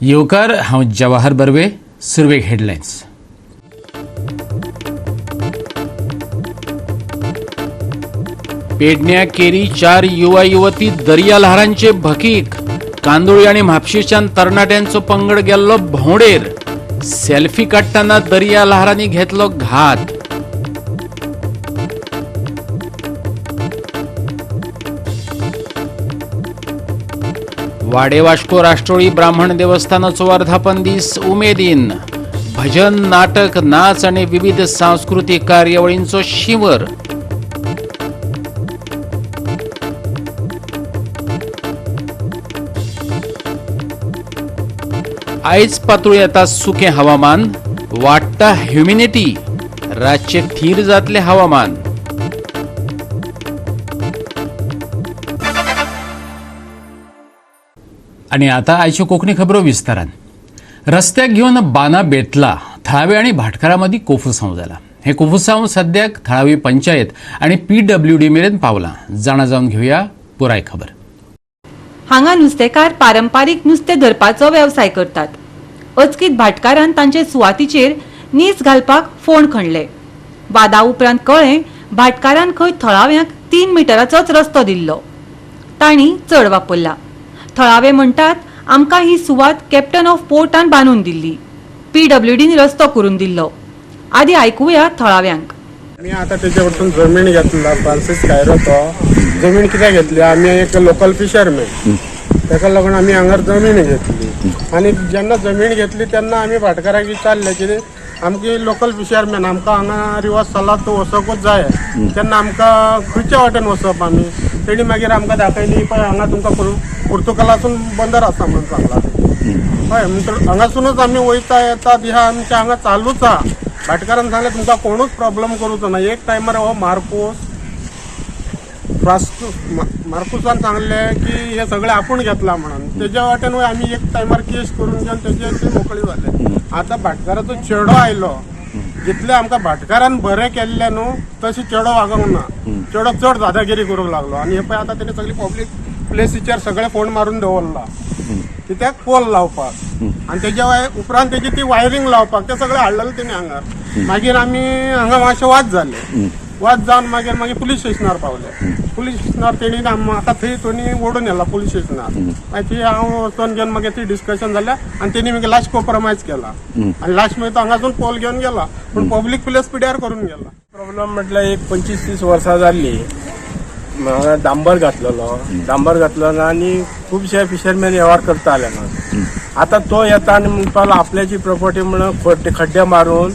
येवकार, हांव जवाहर बर्वे. सुरवेक हेडलायन्स. पेडण्या केरी 4 युवा युवती दर्या ल्हारांचे भकीक. कांदोळी आनी म्हापशेच्यान तरणाट्यांचो पंगड गेल्लो भोंवडेर. सेल्फी काडटना दर्या ल्हारांनी घेतलो घात. वाडे वास्को राष्ट्रोळी ब्राह्मण देवस्थानाचो वर्धापन दीस उमेदीन. भजन, नाटक, नाच आनी विविध सांस्कृतीक कार्यावळींचो शिंवर. आयज पातळू येता सुकें हवामान, वाडटा ह्युमिडिटी, रातचें थीर जातलें हवामान. आनी आतां आयच्यो कोंकणी खबरो विस्तारान. रस्त्याक घेवन बाना बेतला थळावे आनी भाटकारां मदीं कोफुसांव जाला. हें कोफुसांव सद्याक थळावी पंचायत आनी PWD मेरेन पावलां. जाणा जावन घेवया पुराय खबर. हांगा नुस्तेकार पारंपारीक नुस्तें धरपाचो वेवसाय करतात. अचकीत भाटकारान तांचे सुवातीचेर नीस घालपाक फोंड खणले. वादा उपरांत कळ्ळें भाटकारान खंय थळाव्यांक 3 मिटराचोच रस्तो दिल्लो, तांणी चड वापरला. थळावे म्हणटात आमकां ही सुवात कॅप्टन ऑफ पोर्टान बांदून दिल्ली, PWDन रस्तो करून दिल्लो. आदी आयकुया थळाव्यांक. आमी आतां तेजे वटसून जमीन घेतला, फ्रांसीस कायरो तो जमीन कित्याक घेतली, आमी एक लोकल फिशरमॅन, ताका लागून आमी हांगार जमीन घेतली. आनी जेन्ना जमीन घेतली तेन्ना आमी भाटकाराक विचारलें की आमची लोकल फिशरमॅन, आमकां हांगा रिवाज चल्ला तो वचोकूच जाय, तेन्ना आमकां खंयच्या वाटेन वचप आमी. तेणी मागीर आमकां दाखयली पळय हांगा तुमकां पुर्तुगालासून बंदर आसा म्हणून सांगला. हय, म्हणटर हांगासूनच आमी वयता येतात, ह्या आमच्या हांगा चालूच आहा. भाटकारान सांगलें तुमकां कोणूच प्रॉब्लम करूचो ना. एक टायमार हो मार्कुसान सांगलें की हे सगळें आपूण घेतला म्हणून, तेज्या वाटेन आमी एक टायमार केस करून घेवन तेजे ते मोकळी जाले. आतां भाटकाराचो चेडो आयलो, जितले आमकां भाटकारान बरें केल्लें न्हू तशें चेडो वागोंक ना, चेडो चड दादागिरी करूंक लागलो. आनी हे पळय आतां तेणी सगळी पब्लीक प्लेसीचेर सगळे फोंड मारून दवरला कित्याक पोल लावपाक, आनी तेज्या उपरांत तेजी ती वायरींग लावपाक ते सगळें हाडलेलें तेणी हांगार. मागीर आमी हांगा मातशे वाद जाले, वाद जावन मागीर मागीर पुलीस स्टेशनार पावले. पुलीस स्टेशनार तेणी म्हाका थंय तेणी ओडून व्हेला पुलीस स्टेशनार. मागीर थंय हांव वचोन घेवन मागीर ती डिस्कशन जालें आनी तेणी मागीर लास्ट कॉम्प्रोमायज केला आनी लास्ट मागीर तो हांगासून पोल घेवन गेला, पूण पब्लीक प्लेस पिड्यार करून गेला. प्रॉब्लम म्हटल्यार एक 25-30 वर्सां जाल्ली, हांगा डांबर घातलेलो, डांबर घातलेलो आनी खुबशे फिशरमॅन वेव्हार करताले हांगा. आतां तो येता आनी म्हणपाक लागलो आपल्याची प्रॉपर्टी म्हणून खड्डे मारून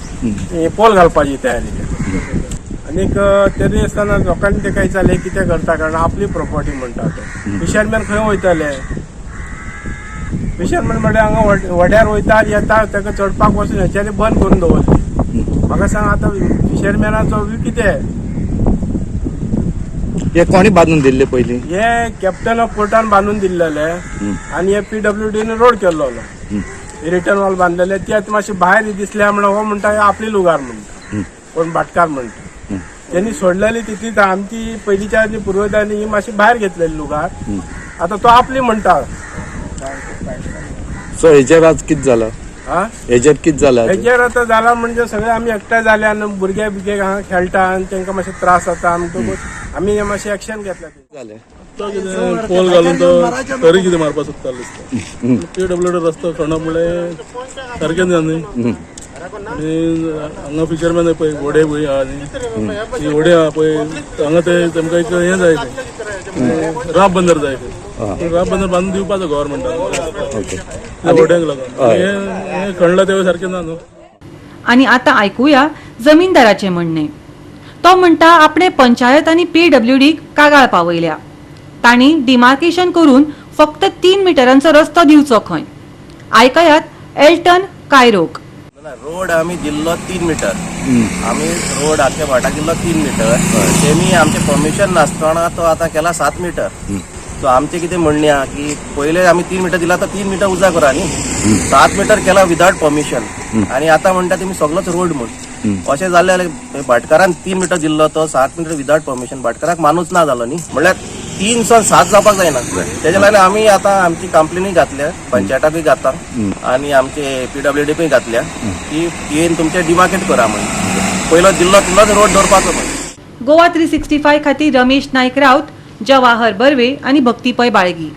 पोल घालपाची तयारी केली. आनीक तरी आसतना लोकांनी तेका विचारलें कितें करता, कारण आपली प्रॉपर्टी म्हणटा तो. फिशरमॅन खंय वयतले? फिशरमॅन म्हणल्यार हांगा वड्यार वयता येता, ताका चडपाक वचून हेच्यांनी बंद करून दवरली. म्हाका सांग आतां फिशरमॅनाचो कितें? हे कोणी बांदून दिल्ले पयलीं? हे कॅप्टन ऑफ पोर्टान बांदून दिल्लेले आनी हे PWDन रोड केल्लो, रिटर्न वॉल बांदलेले. ते आतां मातशे भायर दिसले म्हणून हो म्हणटा आपली लुगार म्हणटा, कोण भाटकार म्हणटा. तेणी सोडलेली तितली आमची पयलींच्या पुर्वजांनी ही मातशी भायर घेतलेली लुगार, आतां तो आपली म्हणटा. सो हेजेर आज कितें जाला? हेजेर कितें जाला? हेजेर आतां जाला म्हणजे सगळे आमी एकठांय जाले आनी भुरगे बिरगे हांगा खेळटा आनी तांकां मातशे त्रास जाता, म्हणटकूच आमी मातशें एक्शन घेतलें. जालें पोल घालून तो तरी कितें मारपाक सोदतालो दिसता. PWD रस्तो खणप म्हणल्यार सारकें न्ही. आनी हांगा फिशरमॅन पळय व्हडे पळय आहा न्ही, ती व्हडे आहा पळय हांगा, ते तेमकां एक हें जाय, राब बंदर जाय, राब बंदर बांदून दिवपाचो गव्हर्मेंटान व्हड्यांक लागून. हें खणलां तें सारकें ना न्हू. आनी आतां आयकुया जमीनदाराचें म्हणणें. तो म्हणटा आपणे पंचायत आनी PWDक कागाळ पावयल्या, तांणी डिमार्केशन करून फक्त 3 मिटरांचो रस्तो दिवचो खंय. आयकयात एल्टन कायरोक. रोड आमी दिल्लो 3 मिटर, आमी रोड आमच्या भाटाक दिल्लो 3 मिटर, तेमी आमचें परमिशन नासतना तो आतां केला 7 मिटर. सो आमचें कितें म्हणणें आहा की पयले आमी 3 मिटर दिला तो 3 मिटर उजा करा न्ही, 7 मिटर केला विदाउट परमिशन आनी आतां म्हणटा तेमी सगलोच रोड म्हूण. अशें जालें जाल्यार भाटकारान 3 मिटर दिल्लो तो 7 मिटर विदाउट परमिशन भाटकाराक मानूच ना जालो न्ही. म्हणल्यार 3 सान 7 जावपाक जायना. तेज्या लागून आमी आतां आमची कंप्लेनी घातल्या, पंचायताकूय घातला आनी आमचे पीडब्ल्यूडीकूय घातल्या की येन तुमचे डिमार्केट करा म्हणून, पयलो दिल्लो तितलोच रोड दवरपाचो म्हणून. गोवा 365 खातीर रमेश नायक राऊत, जवाहर बर्वे आनी भक्ती पै बाळगी.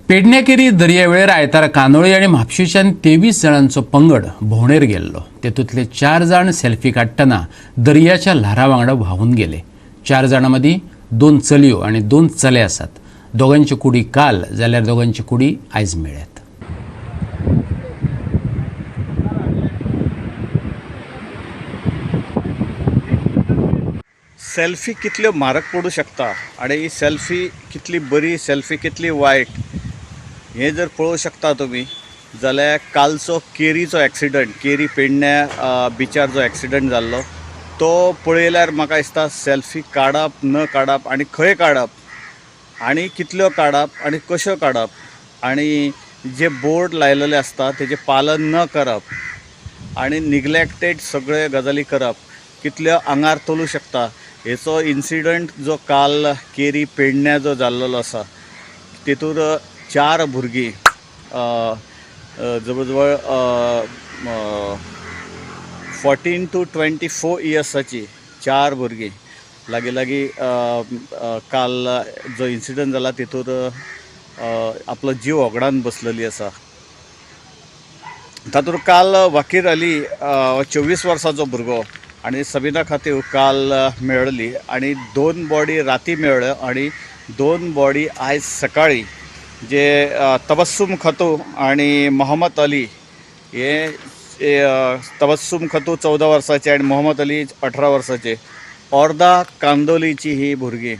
पेडण्याकेरी दर्यावेळेर आयतारा कांदोळी आनी म्हापशेच्यान 23 जाणांचो पंगड भोंवडेर गेल्लो. तेतूंतले 4 जाण सेल्फी काडटना दर्याच्या ल्हारा वांगडा व्हांवून गेले. 4 जाणां मदीं 2 चलयो आनी 2 चले आसात. दोगांची कुडी काल जाल्यार दोगांची कुडी आयज मेळ्ळ्यात. सेल्फी कितल्यो म्हारग पडूं शकता आनी ही सेल्फी कितली बरी, सेल्फी कितली वायट हें जर पळोवंक शकता तुमी जाल्यार कालचो केरीचो एक्सिडंट, केरी पेडण्या बिचार जो एक्सिडंट जाल्लो तो पळयल्यार म्हाका दिसता सेल्फी काडप न काडप आनी खंय काडप आनी कितल्यो काडप आनी कश्यो काडप आनी जे बोर्ड लायलेले आसता तेजें पालन न करप आनी निग्लेक्टेड सगळे गजाली करप कितल्यो आंगार तोलूं शकता. हेचो इन्सिडंट जो काल केरी पेडण्या जो जाल्लेलो आसा तेतूर 4 भुरगीं जवळ जवळ 14 to 24 इयर्साची 4 भुरगीं लागीं लागीं काल जो इन्सिडंट जाला तेतूर आपलो जीव होगडावन बसलेली आसा. तातूंत काल वाकीर अली 24 वर्साचो भुरगो आनी सबिना खातीर काल मेळ्ळी आनी 2 बॉडी राती मेळ्ळ्यो आनी 2 बॉडी आयज सकाळी जे तबस्सुम खतू आनी मोहम्मद अली हे तबस्सुम खतू 14 वर्साचे आनी मोहम्मद अली 18 वर्साचे, अर्दा कांदोलीची ही भुरगीं.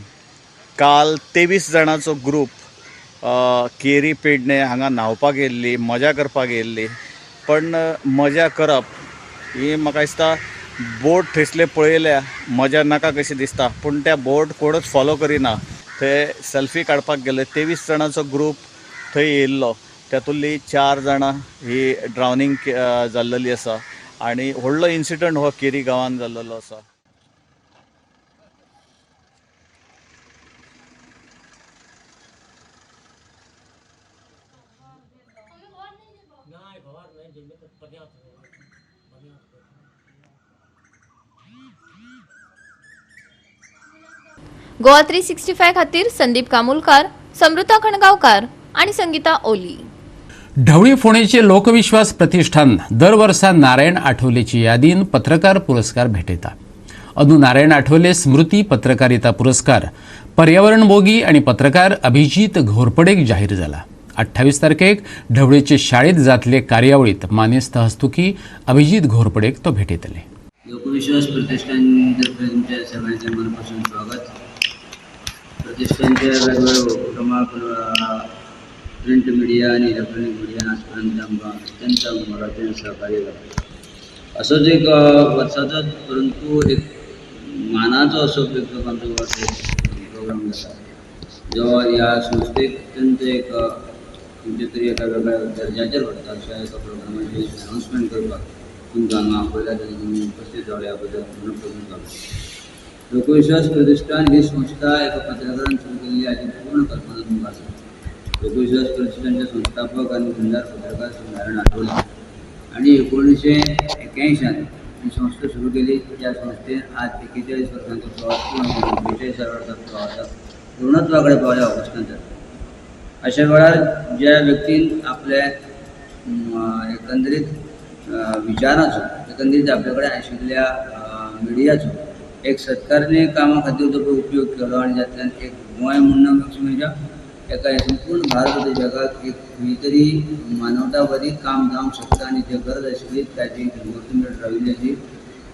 काल 23 जाणांचो ग्रूप केरी पेडणे हांगा न्हांवपाक येयल्ली, मजा करपाक येयल्ली. पण मजा करप ही म्हाका दिसता बोट थंयसले पळयल्या मजा नाका कशी दिसता, पूण त्या बोट कोणूच फॉलो करिना. थंय सेल्फी काडपाक गेले, 23 जाणांचो ग्रूप थंय येयल्लो, तातूंतली 4 जाणां ही ड्रावनींग जाल्लेली आसा आनी व्हडलो इन्सिडंट हो केरी गांवांत जाल्लेलो आसा. गोवा 365 खातीर संदीप कामुलकार, समृता खणगावकार आणि संगीता ओली. ढवळी फोंडेचे लोकविश्वास प्रतिष्ठान दर वर्सा नारायण आठवलेची यादीन पत्रकार पुरस्कार भेटयता. अंदू नारायण आठवले स्मृती पत्रकारिता पुरस्कार पर्यावरण मोगी आणि पत्रकार अभिजीत घोरपडेक जाहीर जाला. 28 तारखेक ढवळीचे शाळेत जातले कार्यावळीत मानेस्त हस्तुकी अभिजीत घोरपडेक तो भेटयतले. लोकविश्वास प्रतिष्ठानतर्फे तुमच्या सगळ्यांचे मनापासून स्वागत. प्रतिष्ठानच्या वेगवेगळ्या उपक्रमाक प्रिंट मिडिया आनी इलेक्ट्रॉनिक मिडियान आजपर्यंत आमकां अत्यंत मोलाचें सहकार्य केलां. असोच एक वर्साचोच परंतु एक मानाचो असो एक आमचो प्रोग्राम जाता जो ह्या संस्थेक अत्यंत एक खंयच्या तरी एका वेगळ्या दर्जाचेर व्हरता. अशा एका प्रोग्रामाची अनाउन्समेंट करपाक तुमकां हांगा आपयला तेन्ना तुमी उपस्थित रावले ह्या बद्दल मनपूर्वक स्वागत. लोकविश्वास प्रतिष्ठान ही संस्था एका पत्रकारान सुरू केल्ली हाची पूर्ण कल्पना तुमकां आसा. लोकविश्वास प्रतिष्ठानचे संस्थापक आनी झुंजार पत्रकार श्री नारायण आठवले आनी 1981 ही संस्था सुरू केली. त्या संस्थेन आज 41 वर्सांचो प्रवास पूर्ण करून 42 वर्सांचो प्रवासाक पूर्णत्वा कडेन पावल्या ऑगस्टान जाता. अशा वेळार ज्या व्यक्तीन आपले एकंदरीत विचाराचो, एकंदरीत आपल्या कडेन आशिल्ल्या मिडियाचो एक सत्कारणी कामा खातीर तो उपयोग केलो आनी जातल्यान एक गोंय म्हूण म्हणजे एका संपूर्ण भारत जगाक एक खंय तरी मानवतावादी काम जावंक शकता आनी जे गरज आशिल्ली ताची वरतून राविल्ल्याची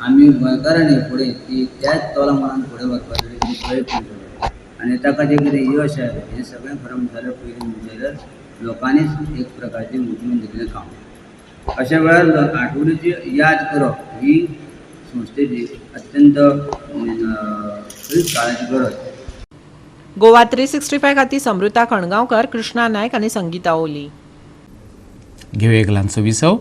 आमी गोंयकारांनी फुडें ती त्याच तोला मनान फुडें व्हरपाची प्रयत्न केलो आनी ताका जें कितें यश आयलें हें सगळें खरें म्हणटा जाल्यार पयलीं म्हणटा जाल्यार लोकांनीच एक प्रकारचें उखलून दिल्लें काम. अशा वेळार आठवणीची याद करप ही संस्थेची अत्यंत काळाची गरज. गोवा 365 खातीर समृता खणगांवकर, कृष्णा नायक आनी संगीता ओली. घेवया एक ल्हानसो विसव.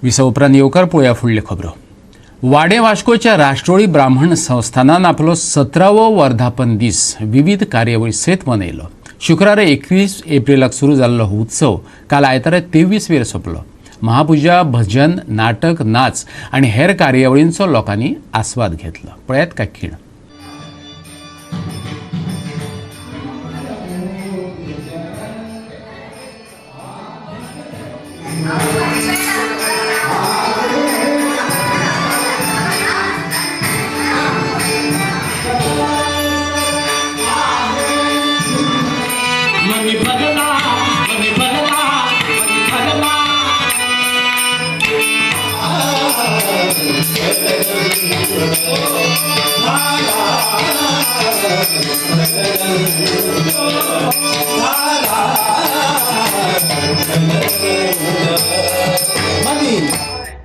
विसा उपरांत येवकार पळोवया फुडल्यो खबरो. वाडे वास्कोच्या राष्ट्रोळी ब्राह्मण संस्थानान आपलो 17वो वर्धापन दीस विविध कार्यावळी सयत मनयलो. शुक्रारा 21 एप्रिलाक सुरू जाल्लो हो उत्सव काल आयतारा 23 वेर सोंपलो. महापुजा, भजन, नाटक, नाच आनी हेर कार्यावळींचो लोकांनी आस्वाद घेतलो. पळयात काय खीण.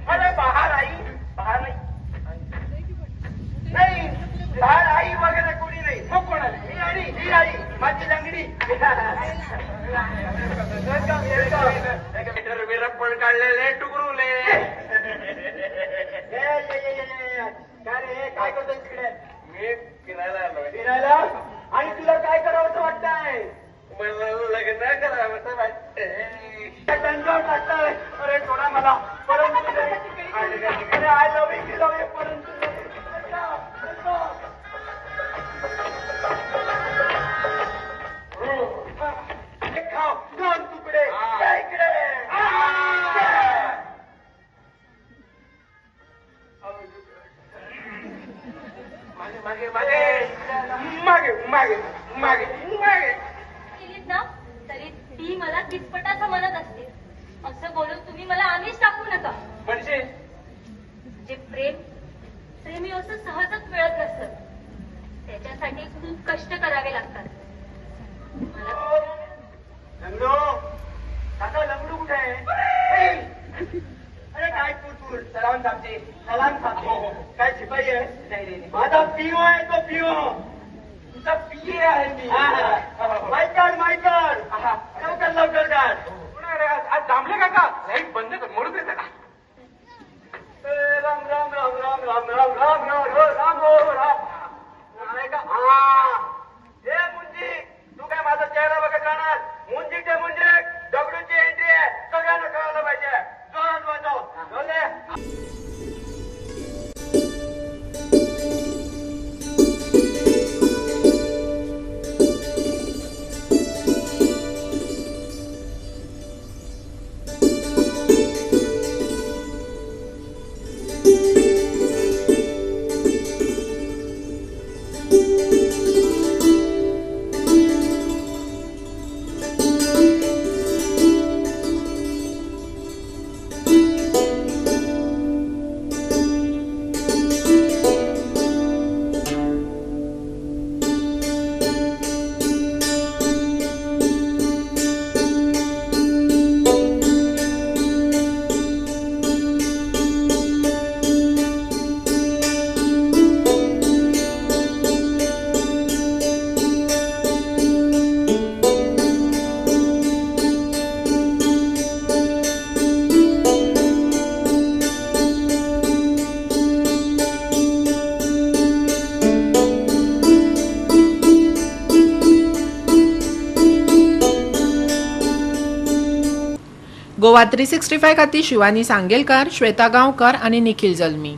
अरे बाहर आई, बाहर आई नाही, बाहर आई वगैरे कोणी नाही. मग कोण आले? मी आणि ही आई, माझी लंगडी. पण काढलेले टुकरुले. काय रे, काय करतोय तिकडे? मी फिरायला आलो. फिरायला? आणि तुला काय करावंसं वाटतंय? मला लग्न करावंसं वाटतंय. टाकताय? अरे सोडा मला. परंतु अरे I love you, love you, परंतु दोन तुकडे इकडे. मागे मागे मागे मागे मागे मागे मागे केलीत ना तरी ती मला किचपटाचं म्हणत असते. असं बोलून तुम्ही मला आमिष टाकू नका. म्हणजे जे प्रेम प्रेमी असं सहजच मिळत नसतं, त्याच्यासाठी खूप कष्ट करावे लागतात. मला लंगडो काका, लंगडू कुठे आहे? अरे काय कुरकुर. सलाम साबजी, सलाम साबजी. काय शिपाई आहे? नाही, माझा पिओ आहे तो, पिओ. तुझा पीए आहे मी. माईक काढ, माईक काढ, लवकर लवकर काढ. आज थांबले काका, लाईट बंद कर, मोडू दे त्याला. राम राम राम राम राम राम राम राम राम राम. हा हे मुंजी, तू काय माझा चेहरा बघत राहणार? मुंजी ते मुंजी, दगडूची एंट्री आहे, सगळ्यांना कळायला पाहिजे. जोरात वाजव. गोवा 365 खातीर शिवानी सांगेलकार, श्वेता गांवकर आनी निखिल जल्मी.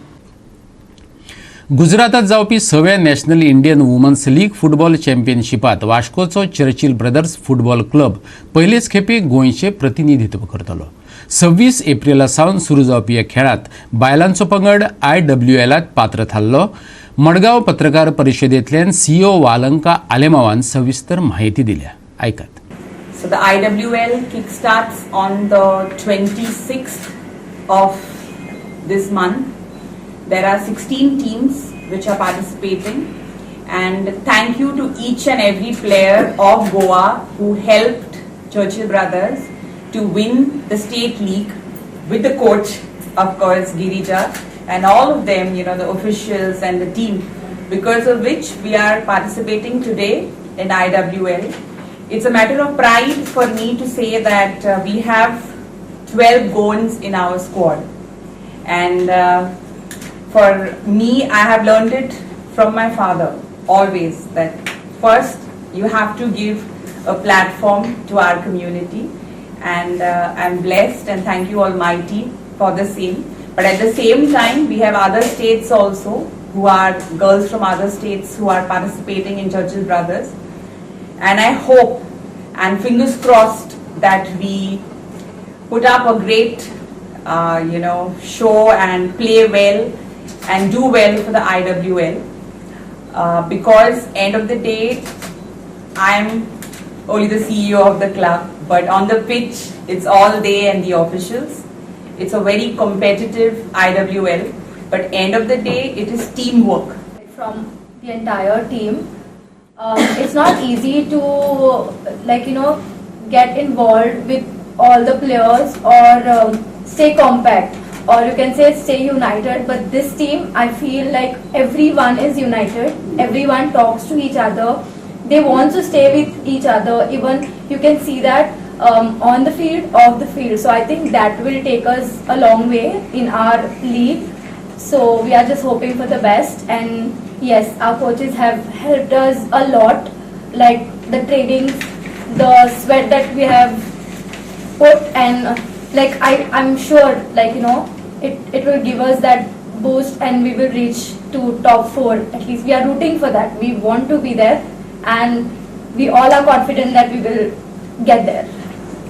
गुजरातात जावपी 6व्या national Indian women's league football चॅम्पियनशिपात वास्कोचो चर्चिल ब्रदर्स फुटबॉल club पयलेच खेपे गोंयचें प्रतिनिधित्व करतलो. 26 एप्रिला सावन सुरू जावपी ह्या खेळात बायलांचो पंगड IWLात पात्र थारलो. मडगांव पत्रकार परिशदेंतल्यान CEO वालंका आलेमावान सविस्तर माहिती दिल्या. आयकात. So the IWL kickstarts on the 26th of this month. There are 16 teams which are participating, and thank you to each and every player of Goa who helped Churchill Brothers to win the state league with the coach, of course, Girija, and all of them, you know, the officials and the team, because of which we are participating today in IWL. It's a matter of pride for me to say that we have 12 Goans in our squad. And for me, I have learned it from my father always, that first you have to give a platform to our community, and I'm blessed and thank you Almighty for the same. But at the same time, we have other states also who are girls from other states who are participating in Churchill Brothers, and I hope and fingers crossed that we put up a great show and play well and do well for the IWL, because end of the day, I'm only the CEO of the club, but on the pitch it's all they and the officials. It's a very competitive IWL, but end of the day it is teamwork. From the entire team. It's not easy to like get involved with all the players or stay compact, or you can say stay united, but this team, I feel like everyone is united. Everyone talks to each other. They want to stay with each other. Even you can see that on the field, off the field. So I think that will take us a long way in our league. So we are just hoping for the best, and yes, our coaches have helped us a lot, like the trainings, the sweat that we have put, and like I'm sure like it will give us that boost and we will reach to top 4. At least we are rooting for that. We want to be there and we all are confident that we will get there.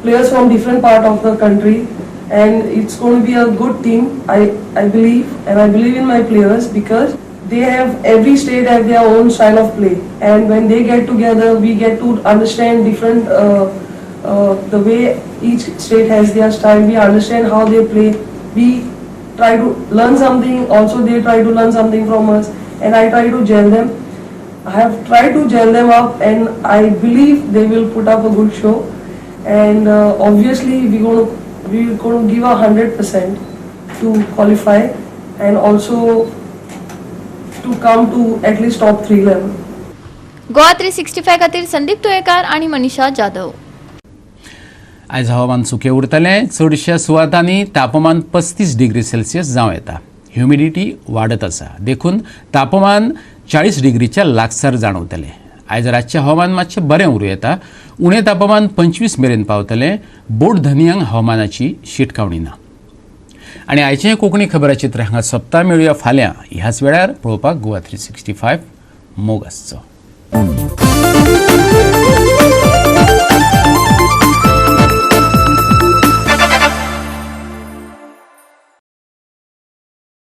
Players from different part of the country, and it's going to be a good team, I believe, and I believe in my players because they have, every state have their own style of play, and when they get together we get to understand different the way each state has their style. We understand how they play, we try to learn something, also they try to learn something from us, and I try to gel them. I have tried to gel them up, and I believe they will put up a good show, and obviously we're going to give 100% to qualify and also to come to at least top 3 level. Goa 365 खातीर संदीप तुयेकार आनी मनीषा जाधव. आयज हवामान सुकें उरतलें. चडश्या सुवातांनी तापमान 35 degree Celsius जावं येता. ह्युमिडिटी वाडत आसा, देखून तापमान 40 डिग्रीच्या लागसार जाणवतलें. आयज रातचें हवामान मातशें बरें उरूं येता. उणें तापमान 25 मेरेन पावतलें. बोट धनयांक हवामानाची शिटकावणी ना. आनी आयचें कोंकणी खबराचित्र हांगा सोंपता. मेळुया फाल्यां ह्याच वेळार. पळोवपाक गोवा 365 मोग आसचो.